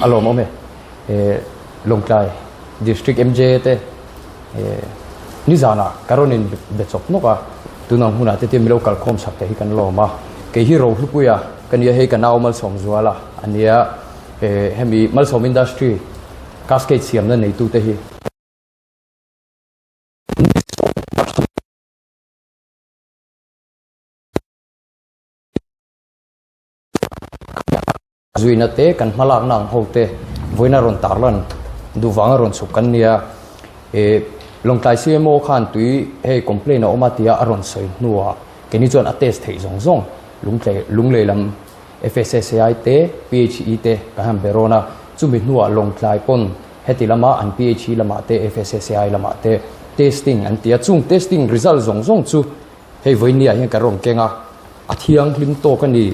A lawmawm e. Lawngtlai District MJA te nizanah ka rawn in be chawp nawk a, tunang hunah te tia milo kalkhawm chak te hi kan lawm a. Kei hi Rohlupuia ka nia, hei ka nau Malsawmzuala a nia, hemi Malsawm Industry Cascade siamna neitute hi. Zuina te kan hmalakna ang ho te vawiina rawn tarlan duh vanga rawn chhuk kan nia. E Lawngtlai CMO khan tui hei complaint a awm a tia a rawn sawi hnuah keini chuan a test theih zawng zawng Lungtlei Lunglei lam FSSAI te PHE te kan han be rawn a, chumi hnuah Lawngtlai pawn heti lama an PHE lamah te FSSAI lamah te testing an ti a, chung testing result zawng zawng chu hei vawinia hian kan rawn keng a, a thianghlim tawk a ni.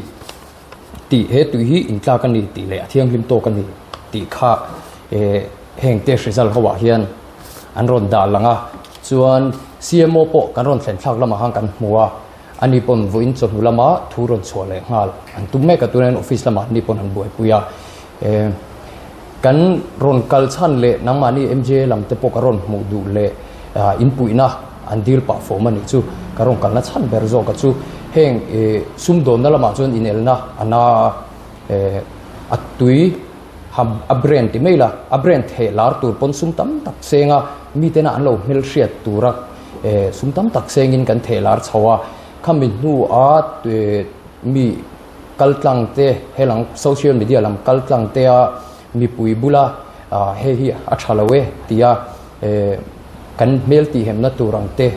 Tih he tui hi intlak a ni tih leh a thianghlim tawk a ni tih kha heng test result ho ah hian an rawn dah lang a, chuan CMO pawh kan rawn thlen thlak lamah khan kan hmu a, ani pawn vawiin chawhnu lama thu rawn chhuah leh nghal an tum mek a, tunah hian office lamah ani pawn an buaipui a, kan rawn kal chhan leh nangmahni MJA lam te pawh ka rawn hmuh duh leh inpuihna an dil pah fawm a nih chu ka rawn kalna chhan ber zawk a chu heng sumdawnna lamah chuan inelna a na a tui a brand ti mai la a brand theh lar tur pawn sum tam tak seng a mitena an lo hmelhriat tura sum tam tak sengin kan theh lar chho a khami hnua mi kaltlang te helang social media lam kaltlang te a mipui bula hei hi a tha lo e tia Kan hmel tihhemna tur ang te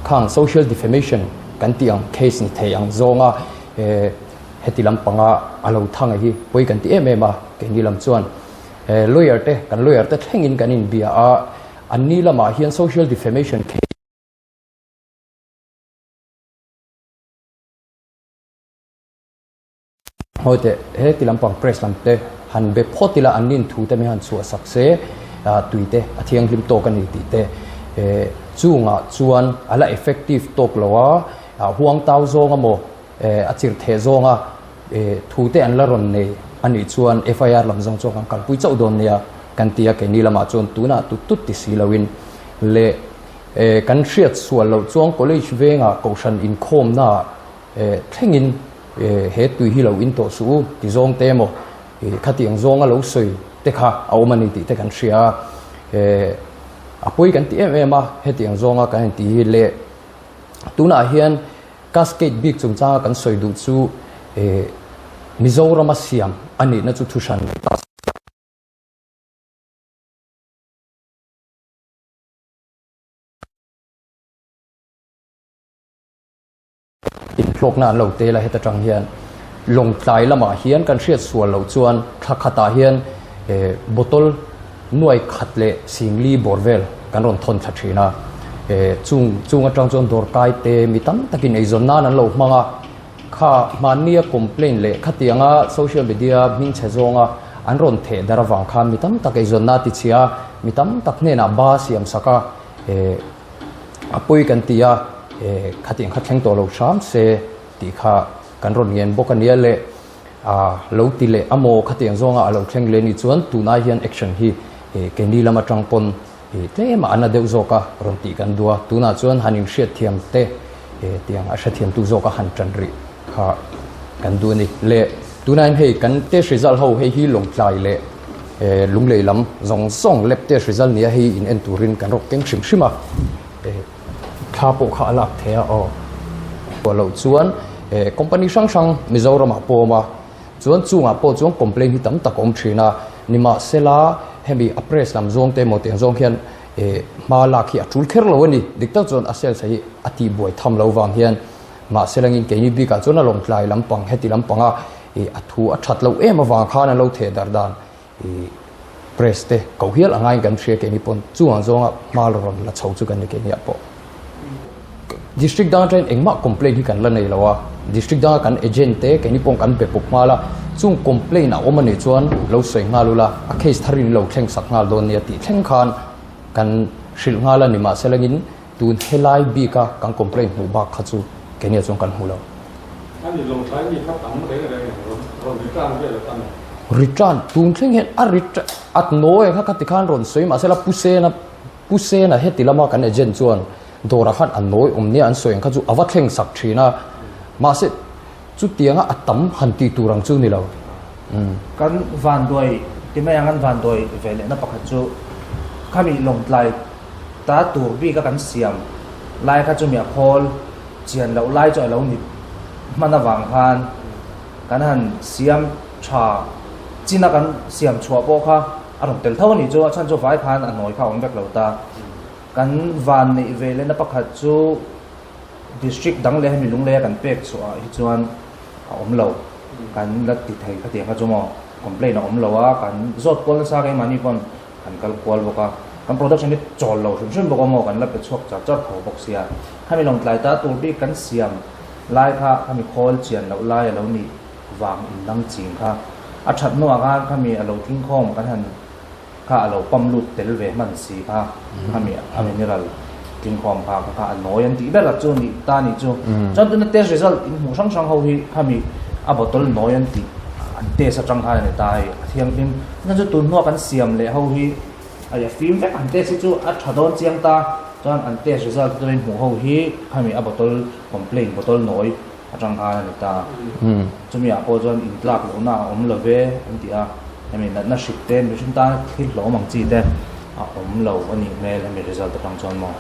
khang social defamation kan tih ang case ni thei ang zawnga heti lampanga a lo thang a hi pawi kan ti em em a, keini lam chuan lawyer te kan lawyer te thlengin kan inbia a, anni lamah hian social defamation case Hawi teh, he ti lampang press lam te han be phawt ila an nin thu te mi han chhuah sak se, tui te a thianghlim tawk a ni tih te chungah chuan a la effective tawk lo a, huang tau zawng emaw a chirh theh zawnga thu te an la rawn nei a nih chuan FIR lam zawng chuan kan kalpui chauh dawn nia kan ti a, keini lamah chuan tunah tut tut ti si loin leh kan hriat sual loh chuan college vengah kohhran inkhawmnaah Thlengin he tui hi lo in tawh suh u ti zawng te emaw khatiang zawnga lo sawi te kha a awm a ni tih te kan hria a, a pawi kan ti em em a hetiang zawnga kan inti hi leh tunah hian cascade bik chungchanga kan sawi duh chu Mizorama siam a nihna chu thuhran ta. Inhlawkna an lo tel a, heta tang hian Lawngtlai lamah hian kan hriat sual loh chuan thla khatah hian bottle nuai khat leh singli bawr vel kan rawn thawn thla thin a, chung chung atang chuan dawrkai te mi tam takin eizawn nan an lo hmang a, kha hmannia complaint leh khatianga social media hming chhe zawnga an rawn theh dar avang khan mi tam tak eizawnna ti chhia mi tam tak hnenah ba siam sak a. A pawi kan ti a, khatiang kha thleng tawh lo hram se tih kha kan rawn ngen bawk a nia le. Lo ti leh a maw khatiang zawnga a lo thleng leh nih chuan tunai hian action hi keini lam atang pawn tlem a ana deuh zawk a rawn tih kan duh a. Tunah chuan han inhriatthiam te tiang a hrethiamtu zawk a han tan rih kha kan duh a ni. Le tunah hian hei kan test result ho hei hi Lawngtlai leh Lunglei lam zawng zawng lab test result nia hei in en turin kan rawk keng hrim hrim a, thla pawh kha a lak thei a aw. Loh chuan company hrang hrang Mizoram ah pawh a awm a, chuan chungah pawh chuan complaint hi tam tak a awm thin a, nimahsela hemi a press lam zawng te emaw tiang zawng hian hma lak hi a tul kher lo a ni, dik tak chuan a sales hi a tihbuai tham lo vang hian mahselangin keini bikah chuan a lawngtlai lampang heti lampanga I a thu a that loh em avang khan an lo theh darh dan i press te ko hial a ngaiin kan hria keini pawn chungah zawnga hma la rawn la chho chu kan ni keini ah pawh. District dang atangin engmah complaint hi kan la nei lo a, district danga kan agent te keini pawh kan be pawp nghal a, chung complaint a awm anih chuan lo sawi nghal ula a case thar in lo thleng sak nghal dawn nia tih thleng khan kan hrilh nghal a ni mahselangin Tun helai bika kan complaint hmuh bak kha chu keini ah chuan kan hmu lo. A ni lo thlai mi kha tam reng reng ang rawn rawn return vel a tam em? Return tun thleng hian a return a nawi kha khati khan rawn sawi mahsela Pu Sena Pu Sena heti lama kan agent chuan dawrah khan a nawi awm nia an sawi ang kha chu a va thleng sak thin a mahse chutianga a tam han tih tur ang chu ni lo. Kan vanduai ti mai ang an vanduai ve lehna pakhat chu khami lawngtlai ta tur bika kan siam lai kha chumi a khawl chian loh lai chu a lo ni hman avang khan kan han siam tha china kan siam chhuah pawh kha a rawn tel tho a nih chu a chhan chu vai khan a nawi kha a awm vek lo ta. Kan van neih ve lehna pakhat chu District dang leh hemi lungleia kan pek chhuah ah hi chuan a awm lo. Kan la ti thei khatiang kha chu maw complaint a awm lo a, kan zawt kual nasa keimahni pawn kan kal kual bawk a, kan production hi chawl lo hrim hrim bawk a maw kan la pe chhuak char char tho bawk sia. Khami lawngtlai ta tur bik kan siam lai kha khami khawl chian loh lai a lo nih vang indang ching kha a that hnuah khan khami a lo tling khawm kan han kha a lo pump lut tel ve hman si kha khami a mineral tling khawm kha kha kha a nawi an tih ber a chu nih ta nih chu. Chuan tuna test result in hmuh hrang hrang ho hi khami a bottle nawi an tih an test atang khan a ni ta hei a thianghlim. Chuan chu tun hnua kan siam leh ho hi a a fim vek an test hi chu a tha dawn chiang ta chuan an test result te in hmuh ho hi khami a bottle complaint bottle nawi atang khan a ni ta. Chumi ah pawh chuan intlak lohna a awm lo ve an ti a, hemi natna hrik te mihring tana thil hlawm ang chi te a awm lo a nih hmel hemi result atang chuan maw.